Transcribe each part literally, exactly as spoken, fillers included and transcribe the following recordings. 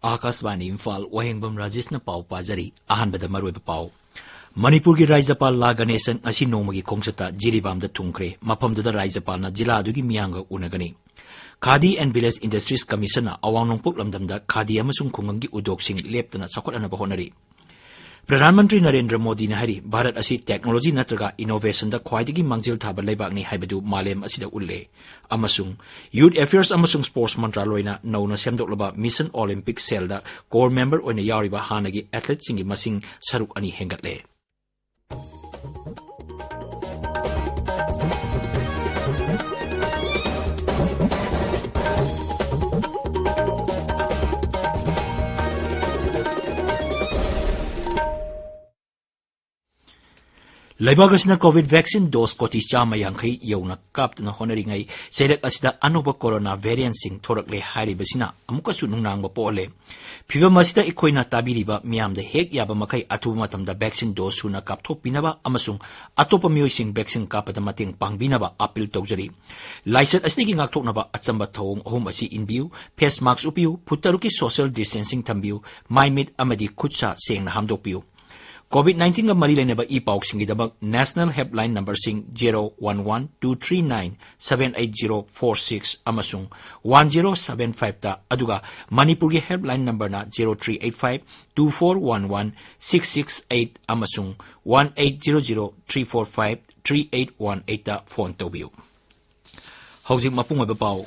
ꯑꯥꯀꯥꯁꯕꯥꯅꯤ ꯏꯝꯐꯥꯜ, ꯋꯥꯍꯦꯡꯕꯝ ꯔꯥꯖꯦꯁꯅ ꯄꯥꯎ ꯄꯥꯖꯔꯤ꯫ ꯑꯍꯥꯟꯕꯗ ꯃꯔꯨꯑꯣꯏꯕ ꯄꯥꯎ꯫ ꯃꯅꯤꯄꯨꯔꯒꯤ ꯔꯥꯖ꯭ꯌꯄꯥꯜ ꯂꯥ ꯒꯅꯦꯁꯟ ꯉꯁꯤ ꯅꯣꯡꯃꯒꯤ ꯈꯣꯡꯆꯠꯇ ꯖꯤꯔꯤꯕꯥꯝꯗ ꯊꯨꯡꯈ꯭ꯔꯦ꯫ ꯃꯐꯝꯗꯨꯗ ꯔꯥꯖ꯭ꯌꯄꯥꯜꯅ ꯖꯤꯂꯥ ꯑꯗꯨꯒꯤ ꯃꯤꯌꯥꯝꯒ ꯎꯅꯒꯅꯤ꯫ ꯈꯥꯗꯤ and Village Industries Commissionꯅ ꯑꯋꯥꯡ ꯅꯣꯡꯄꯣꯛ ꯂꯝꯗꯝꯗ ꯈꯥꯗꯤ ꯑꯃꯁꯨꯡ ꯈꯨꯡꯒꯪꯒꯤ ꯎꯗꯣꯛꯁꯤꯡ ꯂꯦꯞꯇꯅ ꯆꯥꯎꯈꯠꯍꯟꯅꯕ ꯍꯣꯠꯅꯔꯤ꯫ ꯄ꯭ꯔꯙꯥꯟ ꯃꯟꯇ꯭ꯔꯤ ꯅꯔꯦꯟꯗ꯭ꯔ ꯃꯣꯗꯤꯅ ꯍꯥꯏꯔꯤ, ꯚꯥꯔꯠ ꯑꯁꯤ technology ꯅꯠꯇ꯭ꯔꯒ innovationꯗ ꯈ꯭ꯋꯥꯏꯗꯒꯤ ꯃꯥꯡꯖꯤꯜ ꯊꯥꯕ ꯂꯩꯕꯥꯛꯅꯤ ꯍꯥꯏꯕꯗꯨ ꯃꯥꯂꯦꯝ ꯑꯁꯤꯗ ꯎꯠꯂꯦ꯫ ꯑꯃꯁꯨꯡ Youth Affairs ꯑꯃꯁꯨꯡ Sports ꯃꯟꯇ꯭ꯔꯥꯂꯣꯏꯅ ꯅꯧꯅ ꯁꯦꯝꯗꯣꯛꯂꯕ Mission Olympic Cellꯗ core member ꯑꯣꯏꯅ ꯌꯥꯎꯔꯤꯕ ꯍꯥꯟꯅꯒꯤ athleteꯁꯤꯡꯒꯤ ꯃꯁꯤꯡ ꯁꯔꯨꯛ ꯑꯅꯤ ꯍꯦꯟꯒꯠꯂꯦ꯫ ꯂꯩꯕꯥꯛ ꯑꯁꯤꯅ COVID vaccine dose ꯀꯣꯇꯤ ꯆꯥꯝꯃ ꯌꯥꯡꯈꯩ ꯌꯧꯅ ꯀꯥꯞꯇꯨꯅ ꯍꯣꯠꯅꯔꯤꯉꯩ, ꯆꯩꯔꯛ ꯑꯁꯤꯗ ꯑꯅꯧꯕ corona variantꯁꯤꯡ ꯊꯣꯔꯛꯂꯦ ꯍꯥꯏꯔꯤꯕꯁꯤꯅ ꯑꯃꯨꯛꯀꯁꯨ ꯅꯨꯡꯅꯥꯡꯕ ꯄꯣꯛꯍꯜꯂꯦ꯫ ꯐꯤꯚꯝ ꯑꯁꯤꯗ ꯑꯩꯈꯣꯏꯅ ꯇꯥꯕꯤꯔꯤꯕ ꯃꯤꯌꯥꯝꯗ ꯍꯦꯛ ꯌꯥꯕ ꯃꯈꯩ ꯑꯊꯨꯕ ꯃꯇꯝꯗ vaccine dose ꯁꯨꯅ ꯀꯥꯞꯊꯣꯛꯄꯤꯅꯕ ꯑꯃꯁꯨꯡ ꯑꯇꯣꯞꯄ ꯃꯤꯑꯣꯏꯁꯤꯡ vaccine ꯀꯥꯞꯄꯗ ꯃꯇꯦꯡ ꯄꯥꯡꯕꯤꯅꯕ appeal ꯇꯧꯖꯔꯤ꯫ ꯂꯥꯏꯆꯠ ꯑꯁꯤꯗꯒꯤ ꯉꯥꯛꯊꯣꯛꯅꯕ ꯑꯆꯝꯕ ꯊꯧꯑꯣꯡ ꯑꯍꯨꯝ ꯑꯁꯤ ꯏꯟꯕꯤꯌꯨ: face mask ꯎꯞꯄꯤꯌꯨ, ꯐꯨꯠ ꯇꯔꯨꯛꯀꯤ social distancing ꯊꯝꯕꯤꯌꯨ, ꯃꯥꯏ ꯃꯤꯠ ꯑꯃꯗꯤ ꯈꯨꯠ ꯁꯥ ꯁꯦꯡꯅ ꯍꯥꯝꯗꯣꯛꯄꯤꯌꯨ꯫ COVID nineteenꯒ ꯃꯔꯤ ꯂꯩꯅꯕ E ꯄꯥꯎꯁꯤꯡꯒꯤꯗꯃꯛ national helpline numberꯁꯤꯡ zero one one two three nine seven eight zero four six ꯑꯃꯁꯨꯡ one zero seven fiveꯇ, ꯑꯗꯨꯒ ꯃꯅꯤꯄꯨꯔꯒꯤ helpline numberꯅ zero three eight five two four one one six six eight ꯑꯃꯁꯨꯡ one eight zero zero three four five three eight one eightꯇ phone ꯇꯧꯕꯤꯌꯨ꯫ ꯍꯧꯖꯤꯛ ꯃꯄꯨꯡ ꯑꯣꯏꯕ ꯄꯥꯎ꯫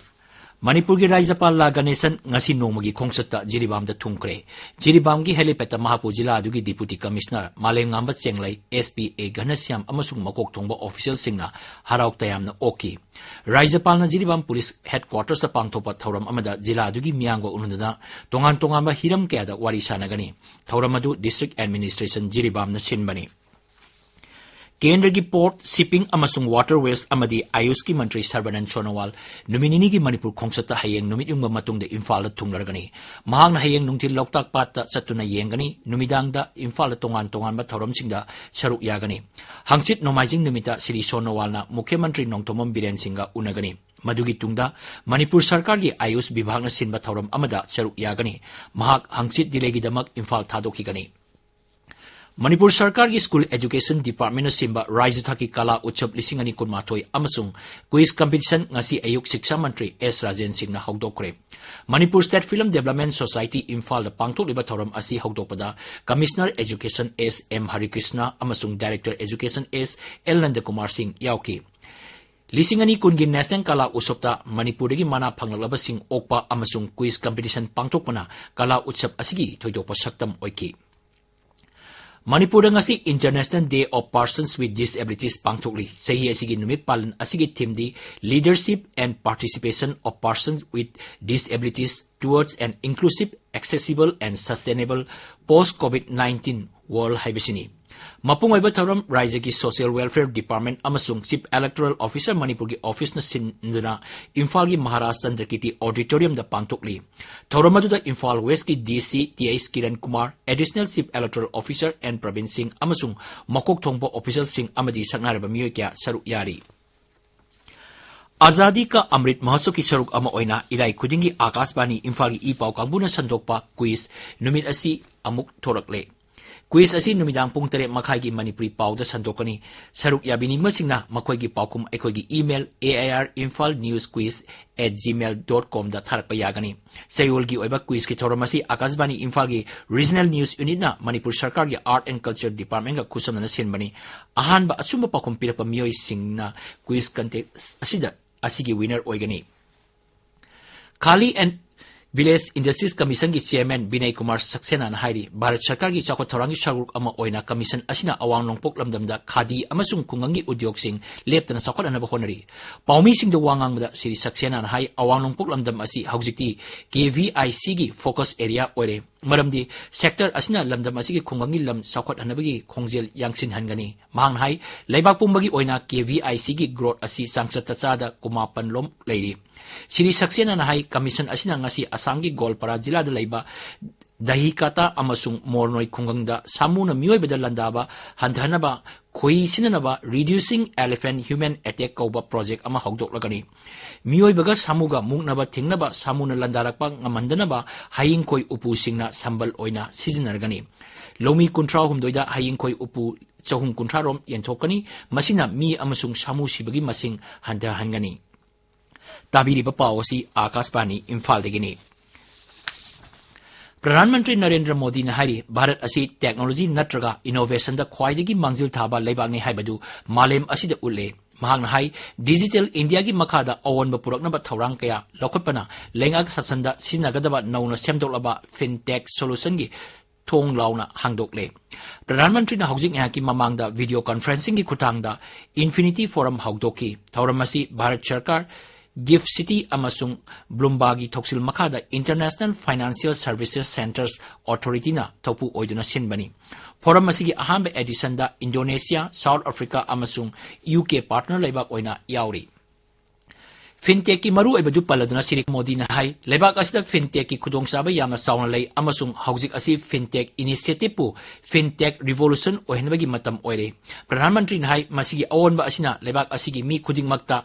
ꯃꯅꯤꯄꯨꯔꯒꯤ ꯔꯥꯖ꯭ꯌꯄꯥꯜ ꯂꯥ ꯒꯅꯦꯁꯟ ꯉꯁꯤ ꯅꯣꯡꯃꯒꯤ ꯈꯣꯡꯆꯠꯇ ꯖꯤꯔꯤꯕꯥꯝꯗ ꯊꯨꯡꯈ꯭ꯔꯦ꯫ ꯖꯤꯔꯤꯕꯥꯝꯒꯤ helipadꯇ ꯃꯍꯥꯛꯄꯨ ꯖꯤꯂꯥ ꯑꯗꯨꯒꯤ Deputy Commissioner ꯃꯥꯂꯦꯝꯉꯥꯝꯕ ꯆꯦꯡꯂꯩ, SP A ꯘꯅꯁ꯭ꯌꯥꯝ ꯑꯃꯁꯨꯡ ꯃꯀꯣꯛ ꯊꯣꯡꯕ officialꯁꯤꯡꯅ ꯍꯔꯥꯎ ꯇꯌꯥꯝꯅ ꯑꯣꯛꯈꯤ꯫ ꯔꯥꯖ꯭ꯌꯄꯥꯜꯅ ꯖꯤꯔꯤꯕꯥꯝ Police Headquartersꯇ ꯄꯥꯡꯊꯣꯛꯄ ꯊꯧꯔꯝ ꯑꯃꯗ ꯖꯤꯂꯥ ꯑꯗꯨꯒꯤ ꯃꯤꯌꯥꯝꯒ ꯎꯅꯗꯨꯅ ꯇꯣꯉꯥꯟ ꯇꯣꯉꯥꯟꯕ ꯍꯤꯔꯝ ꯀꯌꯥꯗ ꯋꯥꯔꯤ ꯁꯥꯟꯅꯒꯅꯤ꯫ ꯊꯧꯔꯝ ꯑꯗꯨ District Administration ꯖꯤꯔꯤꯕꯥꯝꯅ ꯁꯤꯟꯕꯅꯤ꯫ ꯀꯦꯟꯗ꯭ꯔꯒꯤ ꯄꯣꯔꯠ, ꯁꯤꯞꯄꯤꯡ ꯑꯃꯁꯨꯡ ꯋꯥꯇꯔꯋꯦꯁ ꯑꯃꯗꯤ ꯑꯥꯌꯨꯁꯀꯤ ꯃꯟꯇ꯭ꯔꯤ ꯁꯔꯕꯥꯅꯟꯗ ꯁꯣꯅꯣꯋꯥꯜ ꯅꯨꯃꯤꯠ ꯅꯤꯅꯤꯒꯤ ꯃꯅꯤꯄꯨꯔ ꯈꯣꯡꯆꯠꯇ ꯍꯌꯦꯡ ꯅꯨꯃꯤꯠ ꯌꯨꯡꯕ ꯃꯇꯨꯡꯗ ꯏꯝꯐꯥꯜꯗ ꯊꯨꯡꯂꯔꯒꯅꯤ꯫ ꯃꯍꯥꯛꯅ ꯍꯌꯦꯡ ꯅꯨꯡꯊꯤꯜ ꯂꯣꯛꯇꯥꯛ ꯄꯥꯠꯇ ꯆꯠꯇꯨꯅ ꯌꯦꯡꯒꯅꯤ꯫ ꯅꯨꯃꯤꯗꯥꯡꯗ ꯏꯝꯐꯥꯜꯗ ꯇꯣꯉꯥꯟ ꯇꯣꯉꯥꯟꯕ ꯊꯧꯔꯝꯁꯤꯡꯗ ꯁꯔꯨꯛ ꯌꯥꯒꯅꯤ꯫ ꯍꯪꯆꯤꯠ ꯅꯣꯡꯃꯥꯏꯖꯤꯡ ꯅꯨꯃꯤꯠꯇ ꯁ꯭ꯔꯤ ꯁꯣꯅꯣꯋꯥꯜꯅ ꯃꯨꯈ꯭ꯌ ꯃꯟꯇ꯭ꯔꯤ ꯅꯣꯡꯊꯣꯝꯕꯝ ꯕꯤꯔꯦꯟ ꯁꯤꯡꯒ ꯎꯅꯒꯅꯤ꯫ ꯃꯗꯨꯒꯤ ꯇꯨꯡꯗ ꯃꯅꯤꯄꯨꯔ ꯁꯔꯀꯥꯔꯒꯤ ꯑꯥꯌꯨꯁ ꯕꯤꯚꯥꯒꯅ ꯁꯤꯟꯕ ꯊꯧꯔꯝ ꯑꯃꯗ ꯁꯔꯨꯛ ꯌꯥꯒꯅꯤ꯫ ꯃꯍꯥꯛ ꯍꯪꯆꯤꯠ ꯗꯤꯜꯂꯤꯒꯤꯗꯃꯛ ꯏꯝꯐꯥꯜ ꯊꯥꯗꯣꯛꯈꯤꯒꯅꯤ꯫ ꯃꯅꯤꯄꯨꯔ ꯁꯔꯀꯥꯔꯒꯤ ꯁ꯭ꯀꯨꯜ ꯑꯦꯖꯨꯀꯦꯁꯟ ꯗꯤꯄꯥꯔꯠꯃꯦꯟꯅ ꯁꯤꯟꯕ ꯔꯥꯖ꯭ꯌ ꯊꯥꯛꯀꯤ ꯀꯂꯥ ꯎꯠꯁꯕ ꯂꯤꯁꯤꯡ ꯑꯅꯤ ꯀꯨꯟꯃꯥꯊꯣꯏ ꯑꯃꯁꯨꯡ ꯀ꯭ꯋꯤꯖ ꯀꯝꯄꯤꯇꯤꯁꯟ ꯉꯁꯤ ꯑꯌꯨꯛ ꯁꯤꯛꯁꯥ ꯃꯟꯇ꯭ꯔꯤ ꯑꯦꯁ ꯔꯥꯖꯦꯟ ꯁꯤꯡꯅ ꯍꯧꯗꯣꯛꯈ꯭ꯔꯦ꯫ Manipur state film development society ꯏꯝꯐꯥꯜꯗ ꯄꯥꯡꯊꯣꯛꯂꯤꯕ ꯊꯧꯔꯝ ꯑꯁꯤ ꯍꯧꯗꯣꯛꯄꯗ commissioner education S M Harikrishna ꯑꯃꯁꯨꯡ director education S L Nandakumar Singh ꯌꯥꯎꯈꯤ꯫ ꯂꯤꯁꯤꯡ ꯑꯅꯤ ꯀꯨꯟꯒꯤ ꯅꯦꯁꯅꯦꯜ ꯀꯂꯥ ꯎꯠꯁꯕꯇ ꯃꯅꯤꯄꯨꯔꯗꯒꯤ ꯃꯅꯥ ꯐꯪꯂꯛꯂꯕꯁꯤꯡ ꯑꯣꯛꯄ ꯑꯃꯁꯨꯡ ꯀ꯭ꯋꯤꯖ ꯀꯝꯄꯤꯇꯤꯁꯟ ꯄꯥꯡꯊꯣꯛꯄꯅ ꯀꯂꯥ ꯎꯠꯁꯕ ꯑꯁꯤꯒꯤ ꯊꯣꯏꯗꯣꯛꯄ ꯁꯛꯇꯝ ꯑꯣꯏꯈꯤ꯫ ꯃꯅꯤꯄꯨꯔꯗ ꯉꯁꯤ International Day of Persons with Disabilities ꯄꯥꯡꯊꯣꯛꯂꯤ꯫ ꯆꯍꯤ ꯑꯁꯤꯒꯤ ꯅꯨꯃꯤꯠ ꯄꯥꯂꯟ ꯑꯁꯤꯒꯤ ꯊꯤꯝꯗꯤ Leadership and Participation of Persons with Disabilities Towards an Inclusive, Accessible and Sustainable Post-COVID nineteen World ꯍꯥꯏꯕꯁꯤꯅꯤ꯫ ꯃꯄꯨꯡ ꯑꯣꯏꯕ ꯊꯧꯔꯝ ꯔꯥꯖ꯭ꯌꯒꯤ ꯁꯣꯁꯤꯌꯦꯜ ꯋꯦꯜꯐꯤꯌꯔ ꯗꯤꯄꯥꯔꯠꯃꯦꯟ ꯑꯃꯁꯨꯡ ꯆꯤꯐ ꯏꯂꯦꯛꯇꯣꯔꯦꯜ ꯑꯣꯐꯤꯁꯔ ꯃꯅꯤꯄꯨꯔꯒꯤ ꯑꯣꯐꯤꯁꯅ ꯁꯤꯟꯗꯨꯅ ꯏꯝꯐꯥꯜꯒꯤ ꯃꯍꯥꯔꯥꯖ ꯆꯟꯗ꯭ꯔꯀꯤꯔꯇꯤ ꯑꯣꯗꯤꯇꯣꯔꯤꯌꯝꯗ ꯄꯥꯡꯊꯣꯛꯂꯤ꯫ ꯊꯧꯔꯝ ꯑꯗꯨꯗ ꯏꯝꯐꯥꯜ ꯋꯦꯁꯀꯤ D C T H Kiran Kumar, additional chief electoral officer N Prabin Singh ꯑꯃꯁꯨꯡ ꯃꯀꯣꯛ ꯊꯣꯡꯕ ꯑꯣꯐꯤꯁꯔꯁꯤꯡ ꯑꯃꯗꯤ ꯁꯛꯅꯥꯏꯔꯕ ꯃꯤꯑꯣꯏ ꯀꯌꯥ ꯁꯔꯨꯛ ꯌꯥꯔꯤ꯫ ꯑꯖꯥꯗꯤ ꯀꯥ ꯑꯃ꯭ꯔꯤꯠ ꯃꯍꯣꯠꯁꯕꯀꯤ ꯁꯔꯨꯛ ꯑꯃ ꯑꯣꯏꯅ ꯏꯔꯥꯏ ꯈꯨꯗꯤꯡꯒꯤ ꯑꯥꯀꯥꯁꯕꯥꯅꯤ ꯏꯝꯐꯥꯜꯒꯤ ꯏ ꯄꯥꯎ ꯀꯥꯡꯕꯨꯅ ꯁꯟꯗꯣꯛꯄ ꯀ꯭ꯋꯤꯖ ꯅꯨꯃꯤꯠ ꯑꯁꯤ ꯑꯃꯨꯛ ꯊꯣꯔꯛꯂꯦ꯫ ꯀ꯭ꯋꯤꯖ ꯑꯁꯤ ꯅꯨꯃꯤꯗꯥꯡ ꯄꯨꯡ ꯇꯔꯦꯠ ꯃꯈꯥꯏꯒꯤ ꯃꯅꯤꯄꯨꯔꯤ ꯄꯥꯎꯗ ꯁꯟꯗꯣꯛꯀꯅꯤ꯫ ꯁꯔꯨꯛ ꯌꯥꯕꯤꯅꯤꯡꯕꯁꯤꯡꯅ ꯃꯈꯣꯏꯒꯤ ꯄꯥꯎꯈꯨꯝ ꯑꯩꯈꯣꯏꯒꯤ email A I R Imphal News Quiz at gmail dot com ꯗ ꯊꯥꯔꯛꯄ ꯌꯥꯒꯅꯤ꯫ ꯆꯌꯣꯜꯒꯤ ꯑꯣꯏꯕ ꯀ꯭ꯋꯤꯖꯀꯤ ꯊꯧꯔꯝ ꯑꯁꯤ ꯑꯥꯀꯥꯁꯕꯥꯅꯤ ꯏꯝꯐꯥꯜꯒꯤ ꯔꯤꯖꯅꯦꯜ ꯅ꯭ꯌꯨꯁ ꯌꯨꯅꯤꯠꯅ ꯃꯅꯤꯄꯨꯔ ꯁꯔꯀꯥꯔꯒꯤ ꯑꯥꯔꯠ ꯑꯦꯟ ꯀꯜꯆꯔ ꯗꯤꯄꯥꯔꯠꯃꯦꯟꯒ ꯈꯨꯠꯁꯝꯅꯅ ꯁꯤꯟꯕꯅꯤ꯫ ꯑꯍꯥꯟꯕ ꯑꯆꯨꯝꯕ ꯄꯥꯎꯈꯨꯝ ꯄꯤꯔꯛꯄ ꯃꯤꯑꯣꯏꯁꯤꯡꯅ ꯀ꯭ꯋꯤꯖ ꯀꯟꯇꯦꯁ ꯑꯁꯤꯗ, ꯑꯁꯤꯒꯤ ꯋꯤꯅꯔ ꯑꯣꯏꯒꯅꯤ꯫ ꯈꯥꯂꯤ ꯑꯦꯟ ꯚꯤꯂꯦꯖ ꯏꯟꯗꯁꯇ꯭ꯔꯤꯁ ꯀꯃꯤꯁꯟꯒꯤ ꯆꯦꯌꯔꯃꯦꯟ ꯕꯤꯅꯌ ꯀꯨꯃꯥꯔ ꯁꯛꯁꯦꯅꯥꯅ ꯍꯥꯏꯔꯤ, ꯚꯥꯔꯠ ꯁꯔꯀꯥꯔꯒꯤ ꯆꯥꯎꯈꯠ ꯊꯧꯔꯥꯡꯒꯤ ꯁꯔꯨꯛ ꯑꯃ ꯑꯣꯏꯅ ꯀꯃꯤꯁꯟ ꯑꯁꯤꯅ ꯑꯋꯥꯡ ꯅꯣꯡꯄꯣꯛ ꯂꯝꯗꯝꯗ ꯈꯥꯗꯤ ꯑꯃꯁꯨꯡ ꯈꯨꯡꯒꯪꯒꯤ ꯎꯗ꯭ꯌꯣꯒꯁꯤꯡ ꯂꯦꯞꯇꯅ ꯆꯥꯎꯈꯠꯍꯟꯅꯕ ꯍꯣꯠꯅꯔꯤ꯫ ꯄꯥꯎꯃꯤꯁꯤꯡꯗ ꯋꯥ ꯉꯥꯡꯕꯗ ꯁ꯭ꯔꯤ ꯁꯛꯁꯦꯅꯥꯅ ꯍꯥꯏ, ꯑꯋꯥꯡ ꯅꯣꯡꯄꯣꯛ ꯂꯝꯗꯝ ꯑꯁꯤ ꯍꯧꯖꯤꯛꯇꯤ ꯀꯦ ꯚꯤ ꯑꯥꯏ ꯁꯤꯒꯤ ꯐꯣꯀꯁ ꯑꯦꯔꯤꯌꯥ ꯑꯣꯏꯔꯦ꯫ ꯃꯔꯝꯗꯤ sector ꯑꯁꯤꯅ ꯂꯝꯗꯝ ꯑꯁꯤꯒꯤ ꯈꯨꯡꯒꯪꯒꯤ ꯂꯝ ꯆꯥꯎꯈꯠꯍꯟꯅꯕꯒꯤ ꯈꯣꯡꯖꯦꯜ ꯌꯥꯡꯁꯤꯟꯍꯟꯒꯅꯤ꯫ ꯃꯍꯥꯛꯅ ꯍꯥꯏ, ꯂꯩꯕꯥꯛ ꯄꯨꯝꯕꯒꯤ ꯑꯣꯏꯅ K V I C ꯒꯤ growth ꯑꯁꯤ ꯆꯥꯡꯆꯠꯇ ꯆꯥꯗ ꯀꯨꯟꯃꯥꯄꯟ ꯂꯣꯝ ꯂꯩꯔꯤ꯫ ꯁ꯭ꯔꯤ ꯁꯛꯁꯦꯅꯥꯅ ꯍꯥꯏ, commission ꯑꯁꯤꯅ ꯉꯁꯤ ꯑꯁꯥꯝꯒꯤ ꯒꯣꯜꯄꯥꯔꯥ ꯖꯤꯂꯥꯗ ꯂꯩꯕ ꯗꯍꯤꯀꯥꯇꯥ ꯑꯃꯁꯨꯡ ꯃꯣꯔꯅꯣꯏ ꯈꯨꯡꯒꯪꯗ ꯁꯥꯃꯨꯅ ꯃꯤꯑꯣꯏꯕꯗ ꯂꯥꯟꯗꯥꯕ ꯍꯟꯊꯍꯟꯅꯕ ꯈꯣꯏ ꯁꯤꯟꯅꯅꯕ Reducing Elephant Human Attack ꯀꯧꯕ project ꯑꯃ ꯍꯧꯗꯣꯛꯂꯒꯅꯤ꯫ ꯃꯤꯑꯣꯏꯕꯒ ꯁꯥꯃꯨꯒ ꯃꯨꯛꯅꯕ ꯊꯤꯡꯅꯕ ꯁꯥꯃꯨꯅ ꯂꯥꯟꯗꯥꯔꯛꯄ ꯉꯝꯍꯟꯗꯅꯕ ꯍꯌꯤꯡꯈꯣꯏ ꯎꯄꯨꯁꯤꯡꯅ ꯁꯝꯕꯜ ꯑꯣꯏꯅ ꯁꯤꯖꯤꯟꯅꯔꯒꯅꯤ꯫ ꯂꯧꯃꯤ ꯀꯨꯟꯊ꯭ꯔꯥꯍꯨꯝꯗꯣꯏꯗ ꯍꯌꯤꯡꯈꯣꯏ ꯎꯄꯨ ꯆꯍꯨꯝ ꯀꯨꯟꯊ꯭ꯔꯥ ꯔꯣꯝ ꯌꯦꯟꯊꯣꯛꯀꯅꯤ꯫ ꯃꯁꯤꯅ ꯃꯤ ꯑꯃꯁꯨꯡ ꯁꯥꯃꯨ ꯁꯤꯕꯒꯤ ꯃꯁꯤꯡ ꯍꯟꯊꯍꯟꯒꯅꯤ꯫ ꯇꯥꯕꯤꯔꯤꯕ ꯄꯥꯎ ꯑꯁꯤ ꯑꯥꯀꯥꯁꯕꯥꯅꯤ ꯏꯝꯐꯥꯜꯗꯒꯤꯅꯤ꯫ ꯄ꯭ꯔꯙꯥꯟ ꯃꯟꯇ꯭ꯔꯤ ꯅꯔꯦꯟꯗ꯭ꯔ ꯃꯣꯗꯤꯅ ꯍꯥꯏꯔꯤ, ꯚꯥꯔꯠ ꯑꯁꯤ technology ꯅꯠꯇ꯭ꯔꯒ innovation ꯗ ꯈ꯭ꯋꯥꯏꯗꯒꯤ ꯃꯥꯡꯖꯤꯜ ꯊꯥꯕ ꯂꯩꯕꯥꯛꯅꯤ ꯍꯥꯏꯕꯗꯨ ꯃꯥꯂꯦꯝ ꯑꯁꯤꯗ ꯎꯠꯂꯦ꯫ ꯃꯍꯥꯛꯅ ꯍꯥꯏ, Digital India ꯒꯤ ꯃꯈꯥꯗ ꯑꯑꯣꯟꯕ ꯄꯨꯔꯛꯅꯕ ꯊꯧꯔꯥꯡ ꯀꯌꯥ ꯂꯧꯈꯠꯄꯅ ꯂꯩꯉꯥꯛ ꯁꯥꯁꯟꯗ ꯁꯤꯖꯤꯟꯅꯒꯗꯕ ꯅꯧꯅ ꯁꯦꯝꯗꯣꯛꯂꯕ fintech solution ꯒꯤ ꯊꯣꯡ ꯂꯥꯎꯅ ꯍꯥꯡꯗꯣꯛꯂꯦ꯫ ꯄ꯭ꯔꯙꯥꯟ ꯃꯟꯇ꯭ꯔꯤꯅ ꯍꯧꯖꯤꯛ ꯉꯥꯏꯍꯥꯛꯀꯤ ꯃꯃꯥꯡꯗ video conferencing ꯒꯤ ꯈꯨꯠꯊꯥꯡꯗ Infinity Forum ꯍꯧꯗꯣꯛꯈꯤ꯫ ꯊꯧꯔꯝ ꯑꯁꯤ ꯚꯥꯔꯠ ꯁꯔꯀꯥꯔ, GIFT City ꯑꯃꯁꯨꯡ ꯕ꯭ꯂꯨꯝꯕꯥꯔꯒꯤ ꯊꯧꯁꯤꯜ ꯃꯈꯥꯗ International Financial Services Centres Authority ꯅ ꯊꯧꯄꯨ ꯑꯣꯏꯗꯨꯅ ꯁꯤꯟꯕꯅꯤ꯫ Forum ꯑꯁꯤꯒꯤ ꯑꯍꯥꯟꯕ edition ꯗ Indonesia, South Africa ꯑꯃꯁꯨꯡ U K partner ꯂꯩꯕꯥꯛ ꯑꯣꯏꯅ ꯌꯥꯎꯔꯤ꯫ Fintech ꯀꯤ ꯃꯔꯨꯑꯣꯏꯕꯗꯨ ꯄꯜꯂꯗꯨꯅ ꯁ꯭ꯔꯤ ꯃꯣꯗꯤꯅ ꯍꯥꯏ, ꯂꯩꯕꯥꯛ ꯑꯁꯤꯗ fintech ꯀꯤ ꯈꯨꯗꯣꯡꯆꯥꯕ ꯌꯥꯝꯅ ꯆꯥꯎꯅ ꯂꯩ ꯑꯃꯁꯨꯡ ꯍꯧꯖꯤꯛ ꯑꯁꯤ fintech initiative ꯄꯨ fintech revolution ꯑꯣꯏꯍꯟꯕꯒꯤ ꯃꯇꯝ ꯑꯣꯏꯔꯦ꯫ ꯄ꯭ꯔꯙꯥꯟ ꯃꯟꯇ꯭ꯔꯤꯅ ꯍꯥꯏ, ꯃꯁꯤꯒꯤ ꯑꯑꯣꯟꯕ ꯑꯁꯤꯅ ꯂꯩꯕꯥꯛ ꯑꯁꯤꯒꯤ ꯃꯤ ꯈꯨꯗꯤꯡꯃꯛꯇ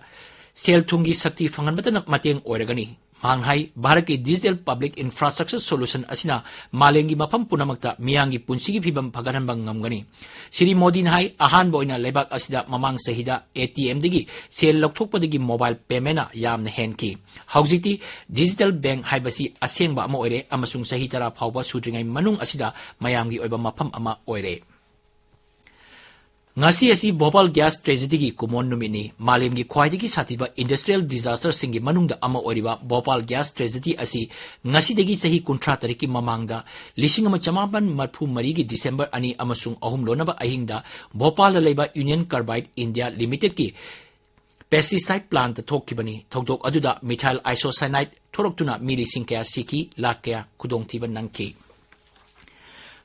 ꯁꯦꯜ ꯊꯨꯝꯒꯤ ꯁꯛꯇꯤ ꯐꯪꯍꯟꯕꯇ ꯃꯇꯦꯡ ꯑꯣꯏꯔꯒꯅꯤ꯫ ꯃꯍꯥꯛꯅ ꯍꯥꯏ, ꯚꯥꯔꯠꯀꯤ digital public infrastructure solution ꯑꯁꯤꯅ ꯃꯥꯂꯦꯝꯒꯤ ꯃꯐꯝ ꯄꯨꯝꯅꯃꯛꯇ ꯃꯤꯌꯥꯝꯒꯤ ꯄꯨꯟꯁꯤꯒꯤ ꯐꯤꯕꯝ ꯐꯒꯠꯍꯟꯕ ꯉꯝꯒꯅꯤ꯫ ꯁ꯭ꯔꯤ ꯃꯣꯗꯤꯅ ꯍꯥꯏ, ꯑꯍꯥꯟꯕ ꯑꯣꯏꯅ ꯂꯩꯕꯥꯛ ꯑꯁꯤꯗ ꯃꯃꯥꯡ ꯆꯍꯤꯗ A T M ꯗꯒꯤ ꯁꯦꯜ ꯂꯧꯊꯣꯛꯄꯗꯒꯤ mobile payment ꯅ ꯌꯥꯝꯅ ꯍꯦꯟꯈꯤ꯫ ꯍꯧꯖꯤꯛꯇꯤ digital bank ꯍꯥꯏꯕꯁꯤ ꯑꯁꯦꯡꯕ ꯑꯃ ꯑꯣꯏꯔꯦ ꯑꯃꯁꯨꯡ ꯆꯍꯤ ꯇꯔꯥ ꯐꯥꯎꯕ ꯁꯨꯗ꯭ꯔꯤꯉꯩ ꯃꯅꯨꯡ ꯑꯁꯤꯗ ꯃꯌꯥꯝꯒꯤ ꯑꯣꯏꯕ ꯃꯐꯝ ꯑꯃ ꯑꯣꯏꯔꯦ꯫ ꯉꯁꯤ ꯑꯁꯤ ꯚꯣꯄꯥꯜ gas tragedy ꯒꯤ ꯀꯨꯃꯣꯟ ꯅꯨꯃꯤꯠꯅꯤ꯫ ꯃꯥꯂꯦꯝꯒꯤ ꯈ꯭ꯋꯥꯏꯗꯒꯤ ꯁꯥꯊꯤꯕ industrial disaster ꯁꯤꯡꯒꯤ ꯃꯅꯨꯡꯗ ꯑꯃ ꯑꯣꯏꯔꯤꯕ ꯚꯣꯄꯥꯜ gas tragedy ꯑꯁꯤ ꯉꯁꯤꯗꯒꯤ ꯆꯍꯤ ꯀꯨꯟꯊ꯭ꯔꯥ ꯇꯔꯦꯠꯀꯤ ꯃꯃꯥꯡꯗ ꯂꯤꯁꯤꯡ ꯑꯃ ꯆꯃꯥꯄꯟ ꯃꯔꯤꯐꯨ ꯃꯔꯤꯒꯤ December ꯑꯅꯤ ꯑꯃꯁꯨꯡ ꯑꯍꯨꯝ ꯂꯣꯟꯅꯕ ꯑꯍꯤꯡꯗ ꯚꯣꯄꯥꯜꯗ ꯂꯩꯕ Union Carbide India Limited ꯀꯤ pesticide plant ꯇ ꯊꯣꯛꯈꯤꯕꯅꯤ꯫ ꯊꯧꯗꯣꯛ ꯑꯗꯨꯗ methyl isocyanate ꯊꯣꯔꯛꯇꯨꯅ ꯃꯤ ꯂꯤꯁꯤꯡ ꯀꯌꯥ ꯁꯤꯈꯤ, ꯂꯥꯈ ꯀꯌꯥ ꯈꯨꯗꯣꯡꯊꯤꯕ ꯅꯪꯈꯤ꯫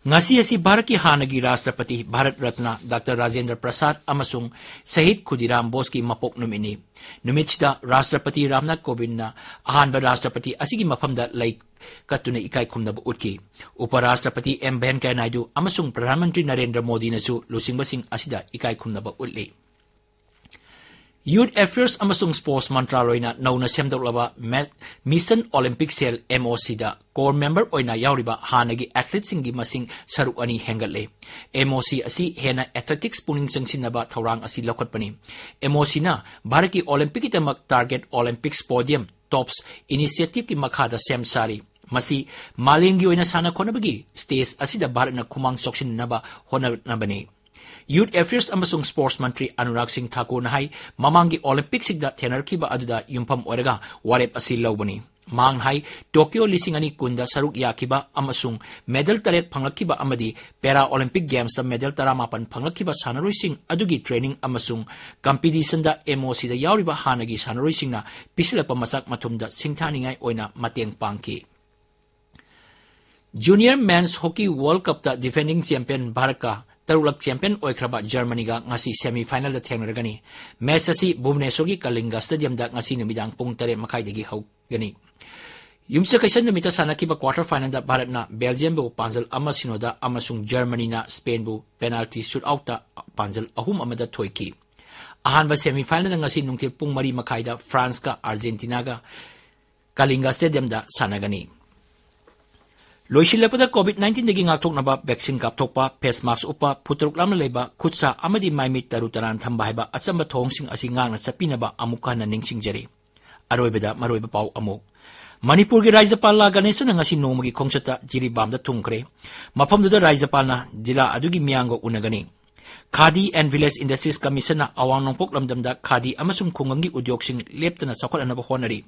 ꯉꯁꯤ ꯑꯁꯤ ꯚꯥꯔꯠꯀꯤ ꯍꯥꯟꯅꯒꯤ ꯔꯥꯁꯇ꯭ꯔꯄꯇꯤ ꯚꯥꯔꯠ ꯔꯠꯅ ꯗꯥꯛꯇꯔ ꯔꯥꯖꯦꯟꯗ꯭ꯔ ꯄ꯭ꯔꯁꯥꯗ ꯑꯃꯁꯨꯡ ꯁꯍꯤꯗ ꯈꯨꯗꯤꯔꯥꯝ ꯕꯣꯁꯀꯤ ꯃꯄꯣꯛ ꯅꯨꯃꯤꯠꯅꯤ꯫ ꯅꯨꯃꯤꯠꯁꯤꯗ ꯔꯥꯁꯇ꯭ꯔꯄꯇꯤ ꯔꯥꯝꯅꯥꯊ ꯀꯣꯕꯤꯟꯗꯅ ꯑꯍꯥꯟꯕ ꯔꯥꯁꯇ꯭ꯔꯄꯇꯤ ꯑꯁꯤꯒꯤ ꯃꯐꯝꯗ ꯂꯩ ꯀꯠꯇꯨꯅ ꯏꯀꯥꯏ ꯈꯨꯝꯅꯕ ꯎꯠꯈꯤ꯫ ꯎꯄ ꯔꯥꯁꯇ꯭ꯔꯄꯇꯤ ꯑꯦꯝ ꯚꯦꯟꯀꯌꯥ ꯅꯥꯏꯗꯨ ꯑꯃꯁꯨꯡ ꯄ꯭ꯔꯙꯥꯟ ꯃꯟꯇ꯭ꯔꯤ ꯅꯔꯦꯟꯗ꯭ꯔ ꯃꯣꯗꯤꯅꯁꯨ ꯂꯨꯆꯤꯡꯕꯁꯤꯡ ꯑꯁꯤꯗ ꯏꯀꯥꯏ ꯈꯨꯝꯅꯕ ꯎꯠꯂꯤ꯫ ꯌꯨꯊ ꯑꯦꯐꯤꯌꯔꯁ ꯑꯃꯁꯨꯡ ꯁ꯭ꯄꯣꯔꯠꯁ ꯃꯟꯇ꯭ꯔꯥꯂꯣꯏꯅ ꯅꯧꯅ ꯁꯦꯝꯗꯣꯛꯂꯕ ꯃꯦ-, ꯃꯤꯁꯟ ꯑꯣꯂꯤꯝꯄꯤꯛ ꯁꯦꯜ, ꯑꯦꯝ ꯑꯣ ꯁꯤꯗ ꯀꯣꯔ ꯃꯦꯝꯕꯔ ꯑꯣꯏꯅ ꯌꯥꯎꯔꯤꯕ ꯍꯥꯟꯅꯒꯤ ꯑꯦꯊꯂꯤꯠꯁꯤꯡꯒꯤ ꯃꯁꯤꯡ ꯁꯔꯨꯛ ꯑꯅꯤ ꯍꯦꯟꯒꯠꯂꯦ꯫ ꯑꯦꯝ ꯑꯣ ꯁꯤ ꯑꯁꯤ ꯍꯦꯟꯅ ꯑꯦꯊꯂꯦꯇꯤꯛꯁ ꯄꯨꯛꯅꯤꯡ ꯆꯪꯁꯤꯟꯅꯕ ꯊꯧꯔꯥꯡ ꯑꯁꯤ ꯂꯧꯈꯠꯄꯅꯤ꯫ ꯑꯦꯝ ꯑꯣ ꯁꯤꯅ ꯚꯥꯔꯠꯀꯤ ꯑꯣꯂꯤꯝꯄꯤꯛꯀꯤꯗꯃꯛ ꯇꯥꯔꯒꯦꯠ ꯑꯣꯂꯤꯝꯄꯤꯛꯁ ꯄꯣꯗꯤꯌꯝ ꯇꯣꯞꯁ ꯏꯅꯤꯁꯤꯌꯦꯇꯤꯚꯀꯤ ꯃꯈꯥꯗ ꯁꯦꯝ ꯁꯥꯔꯤ꯫ ꯃꯁꯤ ꯃꯥꯂꯦꯝꯒꯤ ꯑꯣꯏꯅ ꯁꯥꯟꯅ ꯈꯣꯠꯅꯕꯒꯤ ꯁ꯭ꯇꯦꯖ ꯑꯁꯤꯗ ꯚꯥꯔꯠꯅ ꯈꯨꯃꯥꯡ ꯆꯥꯎꯁꯤꯟꯅꯕ ꯍꯣꯠꯅꯅꯕꯅꯤ꯫ ꯌꯨꯊ ꯑꯦꯐꯤꯌꯔꯁ ꯑꯃꯁꯨꯡ ꯁ꯭ꯄꯣꯔꯠꯁ ꯃꯟꯇ꯭ꯔꯤ ꯑꯅꯨꯔꯥꯒ ꯁꯤꯡ ꯊꯥꯀꯨꯔꯅ ꯍꯥꯏ, ꯃꯃꯥꯡꯒꯤ ꯑꯣꯂꯤꯝꯄꯤꯛꯁꯤꯡꯗ ꯊꯦꯡꯅꯔꯛꯈꯤꯕ ꯑꯗꯨꯗ ꯌꯨꯝꯐꯝ ꯑꯣꯏꯔꯒ ꯋꯥꯔꯦꯞ ꯑꯁꯤ ꯂꯧꯕꯅꯤ꯫ ꯃꯍꯥꯛꯅ ꯍꯥꯏ, ꯇꯣꯀꯤꯌꯣ ꯂꯤꯁꯤꯡ ꯑꯅꯤ ꯀꯨꯟꯗ ꯁꯔꯨꯛ ꯌꯥꯈꯤꯕ ꯑꯃꯁꯨꯡ ꯃꯦꯗꯜ ꯇꯔꯦꯠ ꯐꯪꯂꯛꯈꯤꯕ ꯑꯃꯗꯤ ꯄꯦꯔꯥ ꯑꯣꯂꯤꯝꯄꯤꯛ ꯒꯦꯝꯁꯇ ꯃꯦꯗꯜ ꯇꯔꯥꯃꯥꯄꯟ ꯐꯪꯂꯛꯈꯤꯕ ꯁꯥꯟꯅꯔꯣꯏꯁꯤꯡ ꯑꯗꯨꯒꯤ ꯇ꯭ꯔꯦꯅꯤꯡ ꯑꯃꯁꯨꯡ ꯀꯝꯄꯤꯇꯤꯁꯟꯗ ꯑꯦꯝ ꯑꯣ ꯁꯤꯗ ꯌꯥꯎꯔꯤꯕ ꯍꯥꯟꯅꯒꯤ ꯁꯥꯟꯅꯔꯣꯏꯁꯤꯡꯅ ꯄꯤꯁꯤꯜꯂꯛꯄ ꯃꯆꯥꯛ ꯃꯊꯨꯝꯗ ꯁꯤꯡꯊꯥꯅꯤꯡꯉꯥꯏ ꯑꯣꯏꯅ ꯃꯇꯦꯡ ꯄꯥꯡꯈꯤ꯫ ꯖꯨꯅꯤꯌꯔ ꯃꯦꯟꯁ ꯍꯣꯀꯤ ꯋꯥꯔꯜꯗ ꯀꯞꯇ ꯗꯤꯐꯦꯟꯗꯤꯡ ꯆꯦꯝꯄꯤꯌꯟ ꯚꯥꯔꯠꯀ ꯇꯔꯨꯛꯂꯛ ꯆꯦꯝꯄꯤꯌꯟ ꯑꯣꯏꯈ꯭ꯔꯕ ꯖꯔꯃꯅꯤꯒ ꯉꯁꯤ ꯁꯦꯃꯤ ꯐꯥꯏꯅꯦꯜꯗ ꯊꯦꯡꯅꯔꯒꯅꯤ꯫ ꯃꯦꯆ ꯑꯁꯤ ꯚꯨꯕꯅꯦꯁꯣꯔꯒꯤ ꯀꯂꯤꯡꯒ ꯁ꯭ꯇꯦꯗꯤꯌꯝꯗ ꯉꯁꯤ ꯅꯨꯃꯤꯗꯥꯡ ꯄꯨꯡ ꯇꯔꯦꯠ ꯃꯈꯥꯏꯗꯒꯤ ꯍꯧꯒꯅꯤ꯫ ꯌꯨꯝꯁꯀꯩꯁ ꯅꯨꯃꯤꯠꯇ ꯁꯥꯟꯅꯈꯤꯕ ꯀ꯭ꯋꯥꯔꯇꯔ ꯐꯥꯏꯅꯦꯜꯗ ꯚꯥꯔꯠꯅ ꯕꯦꯜꯖꯤꯌꯝꯕꯨ ꯄꯥꯟꯖꯜ ꯑꯃ ꯁꯤꯅꯣꯗ ꯑꯃꯁꯨꯡ ꯖꯔꯃꯅꯤꯅ ꯁ꯭ꯄꯦꯟꯕꯨ ꯄꯦꯅꯥꯜꯇꯤ ꯁꯨꯠ ꯑꯥꯎꯠꯇ ꯄꯥꯟꯖꯜ ꯑꯍꯨꯝ ꯑꯃꯗ ꯊꯣꯏꯈꯤ꯫ ꯑꯍꯥꯟꯕ ꯁꯦꯃꯤ ꯐꯥꯏꯅꯦꯜꯗ ꯉꯁꯤ ꯅꯨꯡꯊꯤꯜ ꯄꯨꯡ ꯃꯔꯤ ꯃꯈꯥꯏꯗ ꯐ꯭ꯔꯥꯟꯁꯀ ꯑꯥꯔꯖꯦꯟꯇꯤꯅꯥꯒ ꯀꯂꯤꯡꯒ ꯁ꯭ꯇꯦꯗꯤꯌꯝꯗ ꯁꯥꯟꯅꯒꯅꯤ꯫ ꯂꯣꯏꯁꯤꯜꯂꯛꯄꯗ ꯀꯣꯚꯤꯗ ꯅꯥꯏꯟꯇꯤꯟꯗꯒꯤ ꯉꯥꯛꯊꯣꯛꯅꯕ ꯚꯦꯛꯁꯤꯟ ꯀꯥꯞꯊꯣꯛꯄ, ꯐꯦꯁ ꯃꯥꯁꯛ ꯎꯞꯄ, ꯐꯨꯠ ꯇꯔꯨꯛ ꯂꯥꯞꯅ ꯂꯩꯕ, ꯈꯨꯠ ꯁꯥ ꯑꯃꯗꯤ ꯃꯥꯏ ꯃꯤꯠ ꯇꯔꯨ ꯇꯔꯥꯅ ꯊꯝꯕ ꯍꯥꯏꯕ ꯑꯆꯝꯕ ꯊꯧꯑꯣꯡꯁꯤꯡ ꯑꯁꯤ ꯉꯥꯛꯅ ꯆꯠꯄꯤꯅꯕ ꯑꯃꯨꯛ ꯍꯟꯅ ꯅꯤꯡꯁꯤꯡꯖꯔꯤ꯫ ꯑꯔꯣꯏꯕꯗ ꯃꯔꯨꯑꯣꯏꯕ ꯄꯥꯎ ꯑꯃꯨꯛ꯫ ꯃꯅꯤꯄꯨꯔꯒꯤ ꯔꯥꯖ꯭ꯌꯄꯥꯜ ꯂꯥ ꯒꯅꯦꯁꯟꯅ ꯉꯁꯤ ꯅꯣꯡꯃꯒꯤ ꯈꯣꯡꯆꯠꯇ ꯖꯤꯔꯤꯕꯥꯝꯗ ꯊꯨꯡꯈ꯭ꯔꯦ꯫ ꯃꯐꯝꯗꯨꯗ ꯔꯥꯖ꯭ꯌꯄꯥꯜꯅ ꯖꯤꯂꯥ ꯑꯗꯨꯒꯤ ꯃꯤꯌꯥꯝꯒ ꯎꯅꯒꯅꯤ꯫ ꯈꯥꯗꯤ ꯑꯦꯟ ꯚꯤꯂꯦꯖ ꯏꯟꯗꯁꯇ꯭ꯔꯤꯁ ꯀꯃꯤꯁꯟꯅ ꯑꯋꯥꯡ ꯅꯣꯡꯄꯣꯛ ꯂꯝꯗꯝꯗ ꯈꯥꯗꯤ ꯑꯃꯁꯨꯡ ꯈꯨꯡꯒꯪꯒꯤ ꯎꯗ꯭ꯌꯣꯒꯁꯤꯡ ꯂꯦꯞꯇꯅ ꯆꯥꯎꯈꯠꯍꯟꯅꯕ ꯍꯣꯠꯅꯔꯤ꯫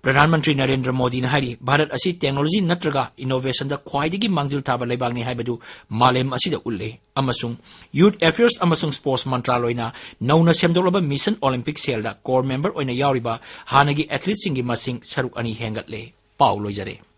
ꯄ꯭ꯔꯙꯥꯟ ꯃꯟꯇ꯭ꯔꯤ ꯅꯔꯦꯟꯗ꯭ꯔ ꯃꯣꯗꯤꯅ ꯍꯥꯏꯔꯤ, ꯚꯥꯔꯠ ꯑꯁꯤ ꯇꯦꯛꯅꯣꯂꯣꯖꯤ ꯅꯠꯇ꯭ꯔꯒ ꯏꯅꯣꯚꯦꯁꯟꯗ ꯈ꯭ꯋꯥꯏꯗꯒꯤ ꯃꯥꯡꯖꯤꯜ ꯊꯥꯕ ꯂꯩꯕꯥꯛꯅꯤ ꯍꯥꯏꯕꯗꯨ ꯃꯥꯂꯦꯝ ꯑꯁꯤꯗ ꯎꯠꯂꯦ ꯑꯃꯁꯨꯡ ꯌꯨꯊ ꯑꯦꯐꯤꯌꯔꯁ ꯑꯃꯁꯨꯡ ꯁ꯭ꯄꯣꯔꯠꯁ ꯃꯟꯇ꯭ꯔꯥꯂꯣꯏꯅ ꯅꯧꯅ ꯁꯦꯝꯗꯣꯛꯂꯕ ꯃꯤꯁꯟ ꯑꯣꯂꯤꯝꯄꯤꯛ ꯁꯦꯜꯗ ꯀꯣꯔ ꯃꯦꯝꯕꯔ ꯑꯣꯏꯅ ꯌꯥꯎꯔꯤꯕ ꯍꯥꯟꯅꯒꯤ ꯑꯦꯊꯂꯤꯠꯁꯤꯡꯒꯤ ꯃꯁꯤꯡ ꯁꯔꯨꯛ ꯑꯅꯤ ꯍꯦꯟꯒꯠꯂꯦ꯫ ꯄꯥꯎ ꯂꯣꯏꯖꯔꯦ꯫